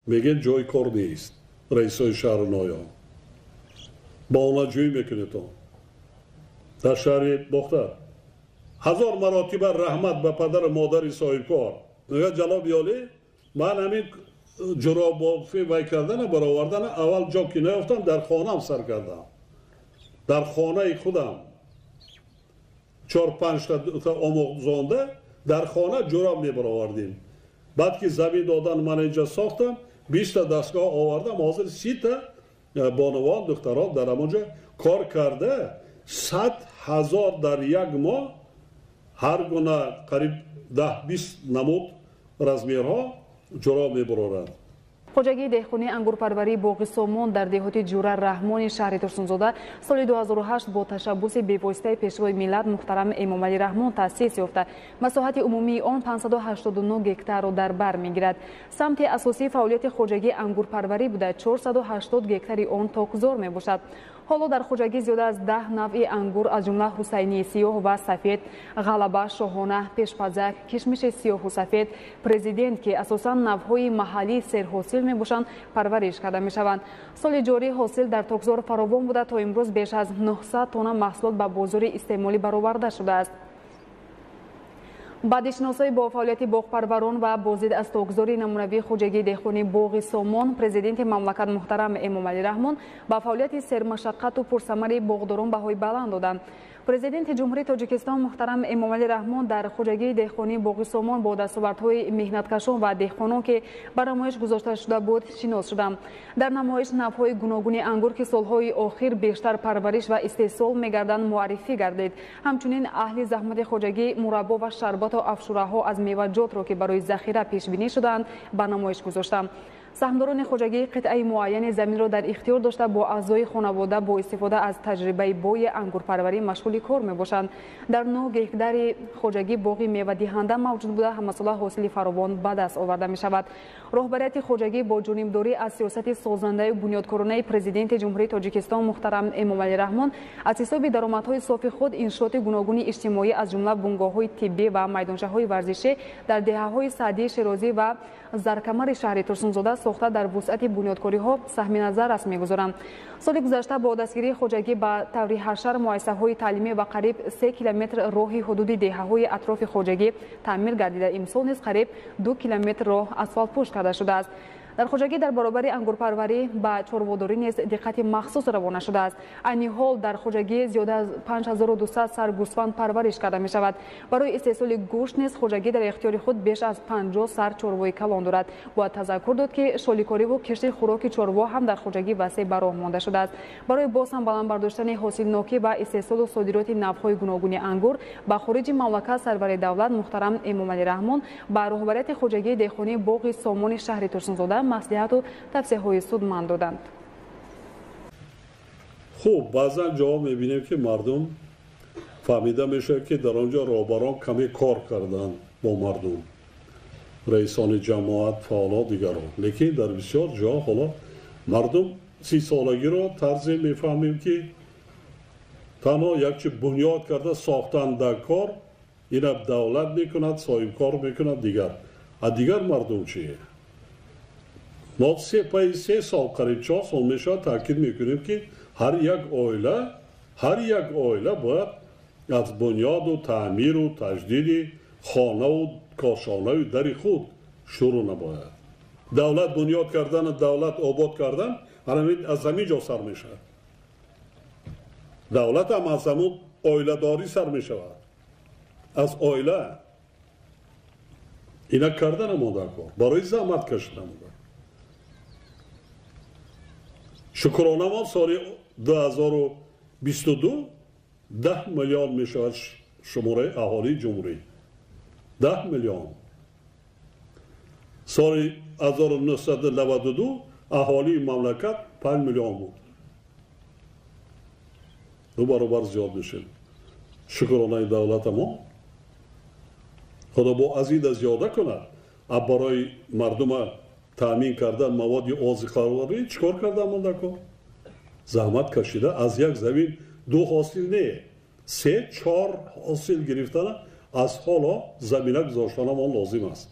Мегӯяд ҷои кор нест, раисои шаҳру ноҳияҳо. Баҳонаҷӯӣ мекунед он. Дар шаҳри Бохтар. 1000 маротиба раҳмат ба падару модари соҳибкор. Мегӯяд ҷаноби олӣ, ман ҳамин ҷуробофӣ вай кардана, баровардана аввал ҷо ки наёфтам, дар хонаам сар кардам. Дар хонаи худам 4-5 та омӯзонда дар хона ҷуроб мебаровардем. Баъд ки замин додан ман инҷа сохтам, 20 та дастгоҳ овардам, ҳозир 30 та бонувон, духтарон дар ҳамонҷо кор карда, 100 000 дар як моҳ ҳар гуна қариб 10-20 намуд размерҳо ҷуроб мебароранд. Хоҷагии деҳқонии ангурпарварии боғи Сомон дар деҳоти Ҷура Раҳмони шаҳри Турсунзода соли 2008 бо ташаббуси бевоситаи пешвои миллат муҳтарам Эмомалӣ Раҳмон таъсис ёфта. Масоҳати умумии он 589 гектарро дар бар мегирад. Самти асосии фаъолияти хоҷагии ангурпарварӣ буда, 480 гектари он токзор мебошад. Ҳоло дар хоҷагӣ зиёда аз 10 навъи ангур аз ҷумла ҳусайнии сиёҳ ва сафед, ғалаба, шоҳона, пешпазак, кишмиши сиёҳу сафед, президент, ки асосан навъҳои маҳаллии серҳосил мебошанд, парвариш карда мешаванд. Соли ҷорӣ ҳосил дар токзор фаровон буда, то имрӯз беш аз 900 тонна маҳсулот ба бозори истеъмолӣ бароварда шудааст. Баъди шиносоӣ бо фаъолияти боғпарварон ва боздид аз токзори намунавии хоҷагии деҳқонии боғи Сомон, президенти мамлакат муҳтарам Эмомалӣ Раҳмон ба фаъолияти сермашаққату пурсамари боғдорон баҳои баланд доданд. Президенти Ҷумҳурии Тоҷикистон муҳтарам Эмомалӣ Раҳмон дар хоҷагии деҳқонии боғи Сомон бо дастовардҳои меҳнаткашон ва деҳқонон, ки ба намоиш гузошта шуда буд, шинос шуданд. Дар намоиш навъҳои гуногуни ангур, ки солҳои охир бештар парвариш ва истеҳсол мегарданд, муаррифӣ гардид. Ҳамчунин аҳли заҳмати хоҷагӣ мураббо ва шарбату афшураҳо аз меваҷотро, ки барои захира пешбинӣ шудаанд, ба намоиш гузоштанд. Саҳмдорони хоҷагӣ қитъаи муайяни заминро дар ихтиёр дошта, бо аъзои хонавода бо истифода аз таҷрибаи бои ангурпарварӣ машғули кор мебошанд. Дар 9 гектари хоҷагӣ боғи мевадиҳанда мавҷуд буда, ҳамасола ҳосили фаровон ба даст оварда мешавад. Роҳбарияти хоҷагӣ бо ҷонибдорӣ аз сиёсати созандаю бунёдкоронаи президенти Ҷумҳурии Тоҷикистон муҳтарам Эмомалӣ Раҳмон аз ҳисоби даромадҳои софи худ иншооти гуногуни иҷтимоӣ аз ҷумла бунгоҳҳои тиббӣ ва майдончаҳои варзишӣ дар деҳаҳои Саъдии Шерозӣ ва Заркамари шаҳри Турсунзода сохта дар вусъати бунёдкориҳо саҳми назаррас мегузоранд. Соли гузашта бо дастгирии хоҷагӣ ба таври ҳашар муассисаҳои таълимӣ ва қариб 3 километр роҳи ҳудуди деҳаҳои атрофи хоҷагӣ таъмир гардида, имсол низ қариб 2 километр роҳ асфалтпӯш карда шудааст. Дар хоҷагӣ дар баробари ангурпарварӣ ба чорводорӣ низ диққати махсус равона шудааст. Айни ҳол дар хоҷагӣ зиёда аз 5200 сар гӯсфанд парвариш карда мешавад. Барои истеҳсоли гӯшт низ хоҷагӣ дар ихтиёри худ беш аз 50 сар чорвои калон дорад. Бояд тазаккур дод, ки шоликориву кишти хӯроки чорво ҳам дар хоҷагӣ васеъ ба роҳ монда шудааст. Барои боз ҳам баланд бардоштани ҳосилнокӣ ва истеҳсолу содироти навъҳои гуногуни ангур ба хориҷи мамлакат сарвари давлат муҳтарам Эмомалӣ Раҳмон ба роҳбарияти хоҷагии деҳқонии боғи Сомони шаҳри Турсунзода маслиҳату тавсияҳои судманд доданд. Хуб, баъзан ҷо мебинем, ки мардум фаҳмида мешавад, ки дар он ҷо роҳбарон каме кор карданд бо мардум, раисони ҷамоат, фаъоло, дигарон. Лекин дар бисёр ҷо ҳоло мардум 30-солагиро тарзе мефаҳмем, ки танҳо якчи бунёд карда сохтан дар кор, ина давлат мекунад, соҳибкор мекунад, дигар. А дигар мардум чие? Мо пайи 3 сол, қариб 4 сол мешавад, таъкид мекунем, ки ҳар як оила бояд аз бунёду таъмиру таҷдиди хонаву кошонаю дари худ шурӯъ набояд. Давлат бунёд кардану давлат обод кардан аз ҳамин ҷо сар мешавад. Давлат ҳам аз ҳамун оиладорӣ сар мешавад, аз оила. Ина кардан омода кор, барои заҳмат кашидан омода. Шукронамон соли 2022 10 миллион мешавад шумораи аҳолии ҷумҳурӣ. 10 миллион. Соли 1992 аҳолии мамлакат 5 миллион буд. 2 баробар зиёд мешавад. Шукронаи давлатамон. Худо бо азида зиёда кунад, а барои мардума таъмин кардан маводи озиқаворӣ чӣ кор кардан дар кор? Заҳмат кашида аз як замин 2 ҳосил не, 3-4 ҳосил гирифтана аз ҳоло замина гузоштанамон лозим аст.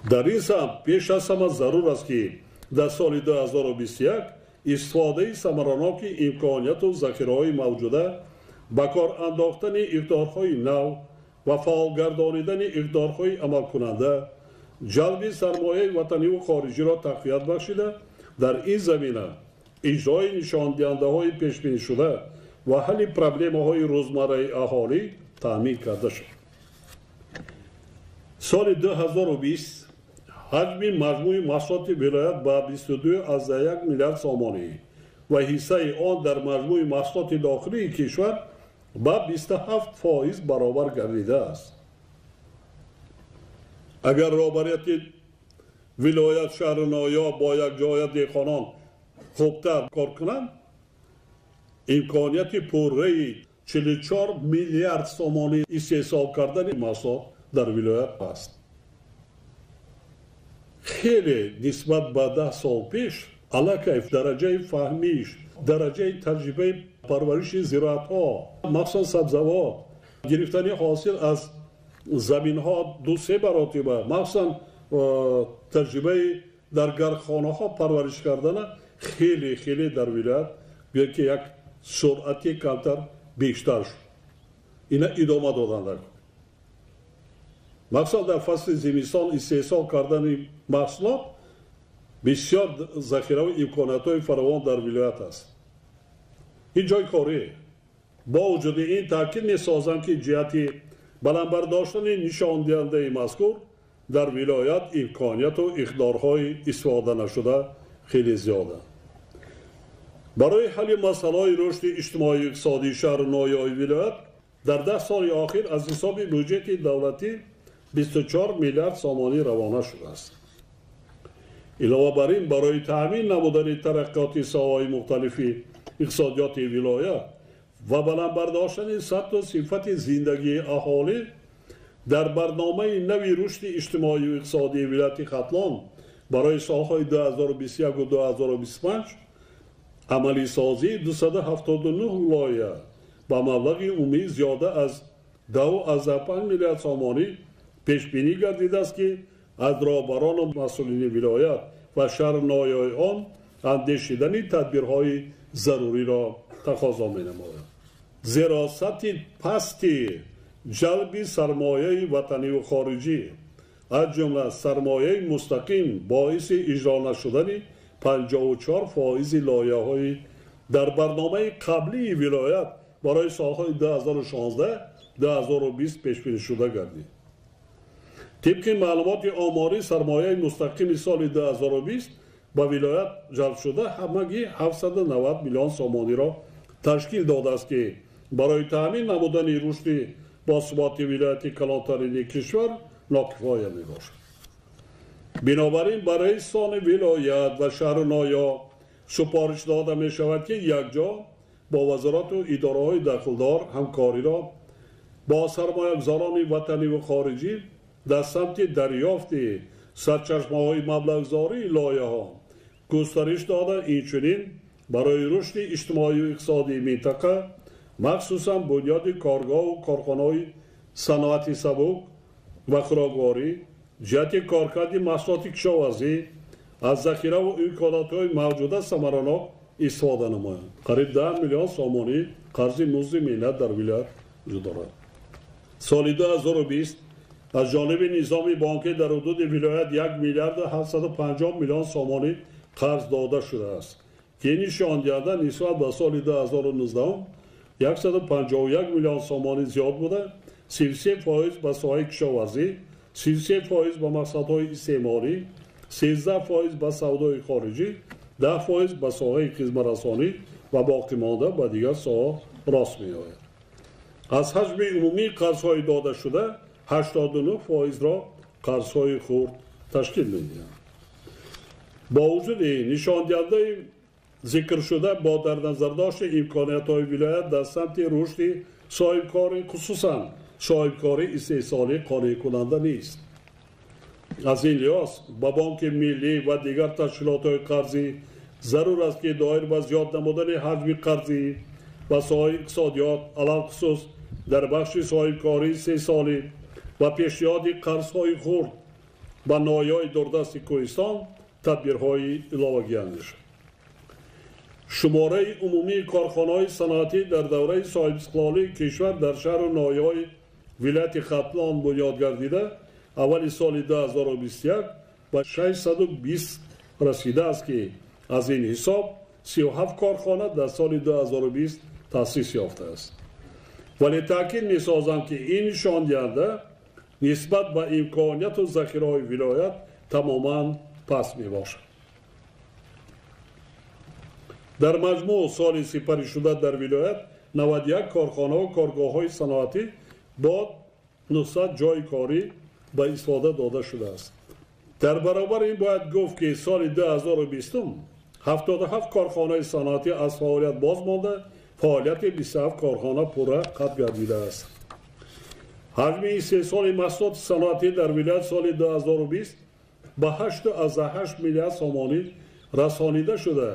Дар ин самт пеш аз ҳама зарур аст, ки дар соли 2021 истифодаи самараноки имконияту захираҳои мавҷуда, ба кор андохтани иқдорҳои нав ва фаъолгардонидани иқдорҳои амалкунанда, ҷалби сармояи ватаниву хориҷиро тақвият бахшида, дар ин замина иҷрои нишондиҳандаҳои пешбинишуда ва ҳалли проблемаҳои рӯзмарраи аҳолӣ таъмин карда шуд. Соли 2020 ҳаҷми маҷмӯи маҳсулоти вилоят ба 22,1 миллиард сомонӣ ва ҳиссаи он дар маҷмӯи маҳсулоти дохилии кишвар ба 27% баробар гардидааст. Агар роҳбарияти вилоят, шаҳру ноҳияҳо бо якҷоя деҳқонон хубтар кор кунанд, имконияти пурраи 44 миллиард сомонӣ истеҳсол кардани маҳсулот дар вилоят ҳаст. Хеле нисбат ба 10 сол пеш аллакай дараҷаи фаҳмиш, дараҷаи таҷрибаи парвариши зироатҳо, махсусан сабзавот, гирифтани ҳосил аз заминҳо 2-3 маротиба, махсусан таҷрибаи дар гармхонаҳо парвариш кардана хеле хеле дар вилоят гӯяд ки як суръати камтар бештар шуд. Ина идома доданд. Махсусан дар фасли зимистон истеҳсол кардани маҳсулот бисёр захираву имкониятҳои фаровон дар вилоят аст. Ин ҷои корӣ. Бо вуҷуди ин таъкид месозам, ки ҷиҳати баланд бардоштани нишондиҳандаи мазкур дар вилоят имконияту иқдорҳои истифода нашуда хеле зиёданд. Барои ҳалли масъалаҳои рушди иҷтимоию иқтисодии шаҳру ноҳияҳои вилоят дар 10 соли охир аз ҳисоби бюҷети давлатӣ 24 миллиард сомонӣ равона шудааст. Илова бар ин, барои таъмин намудани тараққиёти соҳаҳои мухталифи иқтисодиёти вилоят ва баланд бардоштани сатҳу сифати зиндагии аҳолӣ дар барномаи нави рушди иҷтимоию иқтисодии вилояти Хатлон барои солҳои 2021 2025 амалисозии 279 лоиҳа ба маблағи умумии зиёда аз 2,5 миллиард сомонӣ пешбинӣ гардидааст, ки аз роҳбарону масъулини вилоят ва шаҳру ноҳияҳои он андешидани тадбирҳои заруриро тақозо менамояд. Зеро сатҳи пасти ҷалби сармояи ватаниву хориҷӣ, аз ҷумла сармояи мустақим, боиси иҷро нашудани 54% лоиҳаҳои дар барномаи қаблии вилоят барои солҳои 2016-2020 пешбинишуда гардид. Тибқи маълумоти оморӣ, сармояи мустақими соли 2020 ба вилоят ҷалб шуда ҳамагӣ 790 миллион сомониро ташкил додааст, ки барои таъмин намудани рушди босуботи вилояти калонтарини кишвар нокифоя мебошад. Бинобар ин ба раисони вилоят ва шаҳру ноҳияҳо супориш дода мешавад, ки якҷо бо вазорату идораҳои дахлдор ҳамкориро бо сармоягузорони ватаниву хориҷӣ дар самти дарёфти сарчашмаҳои маблағгузории лоиҳаҳо густариш дода, инчунин барои рушди иҷтимоию иқтисодии минтақа, махсусан бунёди коргоҳу корхонаҳои саноати сабук ва хӯрокворӣ, ҷиҳати коркарди маҳсулоти кишоварзӣ аз захираву имкониятҳои мавҷуда самаранок истифода намоянд. Қариб 10 миллион сомонӣ қарзи музди меҳнат дар вилоят вуҷуд дорад. Соли 2020 аз ҷониби низоми бонкӣ дар ҳудуди вилоят 1 миллиарду 750 миллион сомонӣ қарз дода шудааст, ки нишондиҳанда нисбат ба соли 2019 151 миллион сомонӣ зиёд буда, 33% ба соҳаи кишоварзӣ, 33% ба мақсадҳои истеъмолӣ, 13% ба савдои хориҷӣ, 10% ба соҳаи хизматрасонӣ ва боқимонда ба дигар соҳа рост меояд. Аз ҳаҷми умумии қарзҳои додашуда 89%-ро қарзҳои хурд ташкил медиҳанд. Бо вуҷуди нишондиҳандаи зикршуда бо дар назардошти имкониятҳои вилоят дар самти рушди соҳибкорӣ, хусусан соҳибкории истеҳсолӣ, қонеъкунанда нест. Аз ин лиҳоз ба Бонки Миллӣ ва дигар ташкилотҳои қарзӣ зарур аст, ки доир ба зиёд намудани ҳаҷми қарзӣ ва соҳаи иқтисодиёт, алалхусус дар бахши соҳибкории истеҳсолӣ ва пешниҳоди қарзҳои хурд ба ноҳияҳои дурдасти кӯҳистон тадбирҳои иловагӣ андешад. Шумораи умумии корхонаҳои саноатӣ дар давраи соҳибистиқлолии кишвар дар шаҳру ноҳияҳои вилояти Хатлон бунёд гардида аввали соли 2021 ба 620 расидааст, ки аз ин ҳисоб 37 корхона дар соли 2020 таъсис ёфтааст. Вале таъкид месозам, ки ин нишондиҳанда нисбат ба имконияту захираҳои вилоят тамоман паст мебошад. Дар маҷмӯъ соли сипаришуда дар вилоят 91 корхонаву коргоҳҳои саноатӣ бо 900 ҷойи корӣ ба истифода дода шудааст. Дар баробари ин бояд гуфт, ки соли 2020 77 корхонаи саноатӣ аз фаъолият боз монда, фаъолияти 27 корхона пурра қатъ гардидааст. Ҳаҷми истеҳсоли маҳсулоти саноатӣ дар вилоят соли 2020 ба 8,8 миллиард сомонӣ расонида шуда,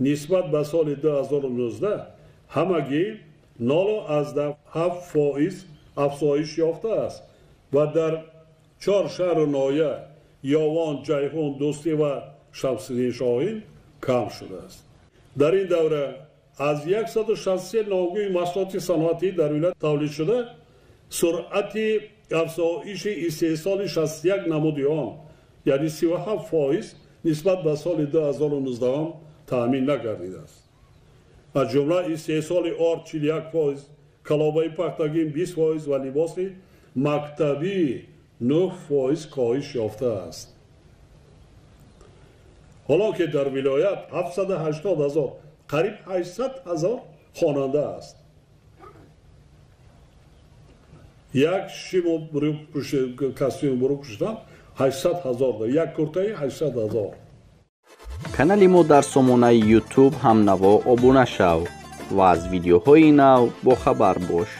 нисбат ба соли 2019 ҳамагӣ 0,7% афзоиш ёфтааст ва дар чор шаҳру ноҳия Ёвон, Ҷайҳун, Дӯстӣ ва Шамсиддин Шоҳин кам шудааст. Дар ин давра аз 163 номгӯи маҳсулоти саноатӣ дар вилоят тавлид шуда, суръати афзоиши истеҳсоли 61 намуди он, яъне 37% нисбат ба соли 2019 таъмин нагардидааст. Аз ҷумла истеҳсоли орд 41%, калобаи пахтагин 20% ва либоси мактабӣ 9% коҳиш ёфтааст. Ҳоло ки дар вилоят 780 ҳазор, қариб 800 ҳазор хонанда аст. Як шиму костюми бурӯ пӯшидан 800 ҳазор, як куртаи 800 ҳазор. Канали мо дар сомонаи YouTube ҳамнаво обуна шав ва аз видеоҳои нав бохабар бош.